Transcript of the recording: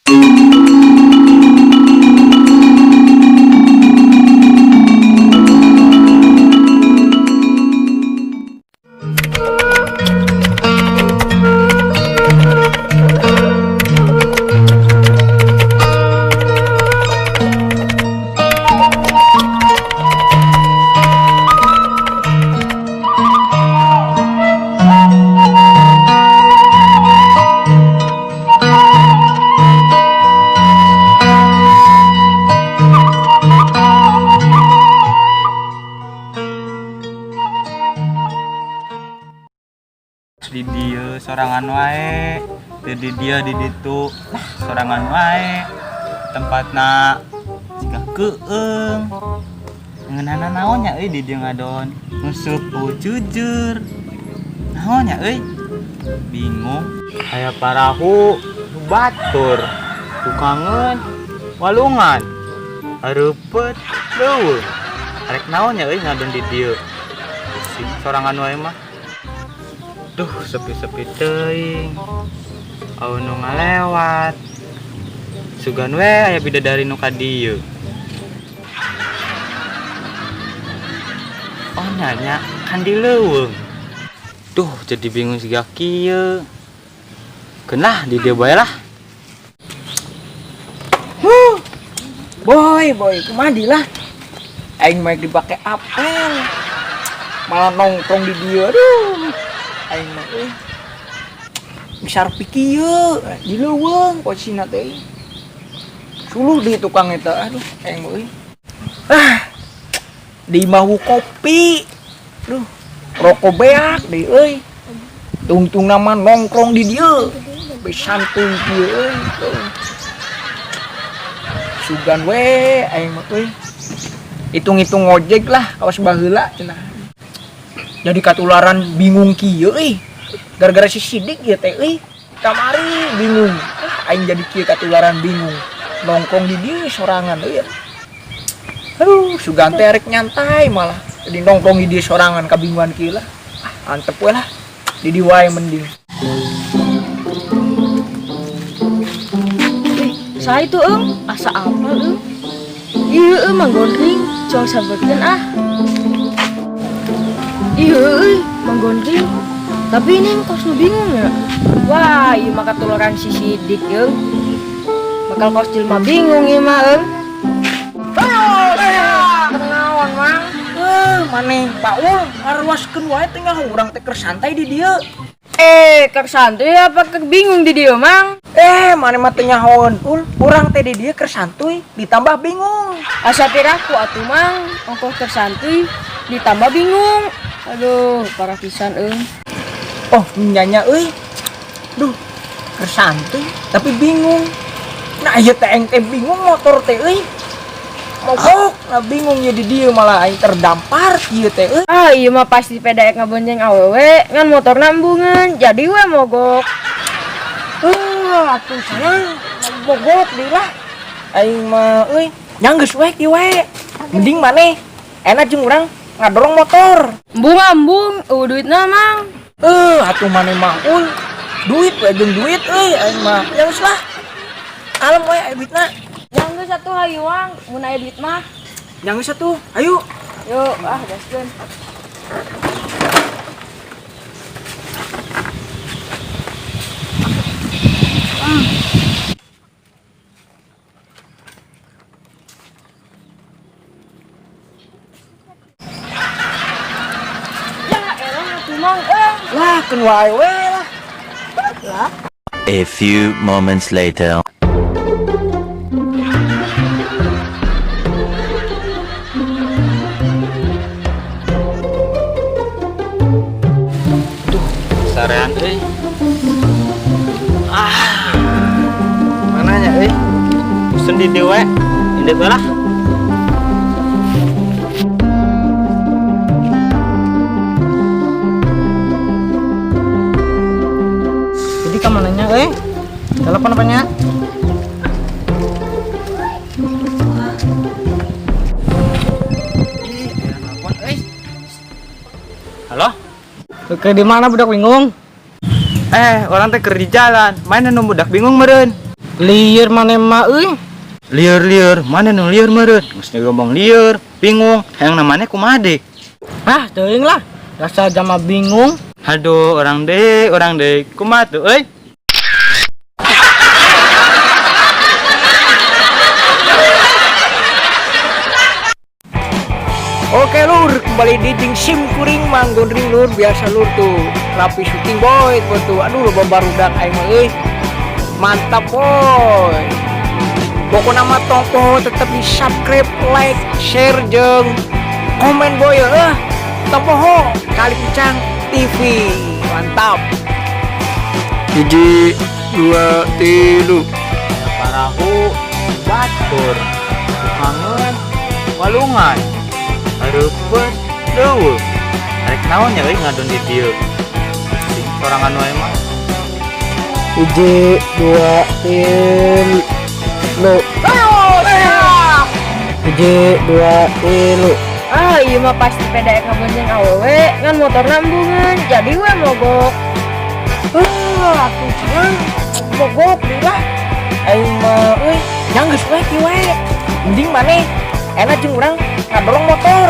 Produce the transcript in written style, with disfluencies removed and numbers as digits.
Di dieu sorangan wae, teu di dieu di ditu lah sorangan wae. Tempatna siga keueung. Ngeunahna naon nya euy di dieu ngadon? Nguseup jujur. Naon nya euy? Bingung. Aya parahu nu batur. Tukangeun walungan. Hareupeut leuweung. Arek naon nya euy ngadon di dieu? Pusing sorangan wae mah. Duh, sepi-sepi teuing. Euweuh nu ngalewat. Sugan we aya bidadari nu ka dieu. Oh nya kan di leuweung. Duh, jadi bingung siga kieu. Keun lah di dieu bae lah. Huh. Boy, boy, kumaha di lah. Aing mah dipake apel. Malah nongkrong di dieu. Aduh. Aing mah euy. Bisa kieu di leuweung posisina teh. Suluh di tukang eta. Aduh, aing mah euy. Ah. Di mau kopi. Duh, rokok beak deui euy. Tungtung nama nongkrong di dieu. Be santuy kieu euy. Tuh. Sugan we aing mah euy. Hitung-hitung ngojek lah kawas baheula cenah. Jadi katularan bingung kieu euy. Gara-gara si Sidik ieu teh euy. Kamari bingung. Ah, aing jadi kieu katularan bingung. Nongkrong di dieu sorangan euy. Aduh, sugan teh arek nyantai malah. Jadi nongkrong di dieu sorangan kabingungan kieu lah. Ah, antep we lah. Di dieu wae mending. Saya itu eng, asa apa eng? Iya eng, Mang Gondring, cuang sampeurkeun ah. Iya euy, Mang Gondring. Tapi ini kos nu bingung ya. Wah, ieu mah katularan si Sidik eung. Bakal kos jelema bingung ieu mah eung. Kenaon, Mang? Eh, maneh Paul ngaruaskeun wae teh ngah urang teh keur santai di dieu. Eh, keur santuy apa keur bingung di dieu, Mang? Eh, maneh mah teu nyahoeun. Ul, urang teh di dieu keur santuy ditambah bingung. Asa piraku atuh, Mang. Ongkoh keur santuy ditambah bingung. Aduh, parah pisan eung. Oh, nyanya euy. Duh, keur santuy tapi bingung. Nah, ieu teh aing teh bingung motor teh euy. Mogok, nah bingung ya di dieu malah aing terdampar kieu teh euy. Ah, ieu mah pasti peda ek ngabonceng awewe, ngan motorna embungeun, jadi we mogok. Eh, atuh sana mogok deui lah. Aing mah euy, nya geus we kieu we. Mending maneh enak jeung urang ngadorong motor. Embung embung, euweuh duitna, Mang. Eh, atuh maneh mah ul. Duit we jeung duit euy aing mah. Ya geus lah. Kalem we aya duitna. Nya geus atuh hayu, Mang, mun aya duit mah. Nya geus atuh, ayo. Yuk, ah gaskeun. Ya elah atuh Mang, eh. Lah, keun wae we lah. Lah. A few moments later. Sarean euy. Ah, Mana nya euy? Bosen di dieu we. Indit we lah. Jadi ka mananya euy? Telepon apa nya? Ih, telepon euy. Halo? Ke di mana budak bingung? Eh, urang teh keur di jalan. Mana nu budak bingung meureun? Lieur maneh mah euy. Lieur-lieur, maneh nu lieur meureun? Geus ngomong lieur, bingung. Hayang maneh kumaha deui? Ah, teuing lah. Rasa jama bingung. Aduh, orang deui. Kumaha tuh euy? Oke lur, kembali di jeung sim kuring Mang Gondring lur, biasa lur tuh. Rapi syuting boy tuh. Aduh, loba barudak aing mah euy. Mantap boy. Pokoknya mah tong poho tetep di subscribe, like, share jeung komen boy eh. Tong poho Kali Kencang TV. Mantap. 1, 2, 3. Parahu batur, tukangeun walungan, hareupeun leuweung. Arek naon nya euy ngadon di dieu? Sing sorangan wae mah. 1, 2, 3. 1, 2, 3. Ah, ieu mah pasti peda ngabonceng awewe, ngan motor nambungan, jadi we mogok. Ah, atuh cenah mogok deui lah. Aing mah euy, nya geus we kieu we. Mending maneh enak jeung urang ngadorong motor.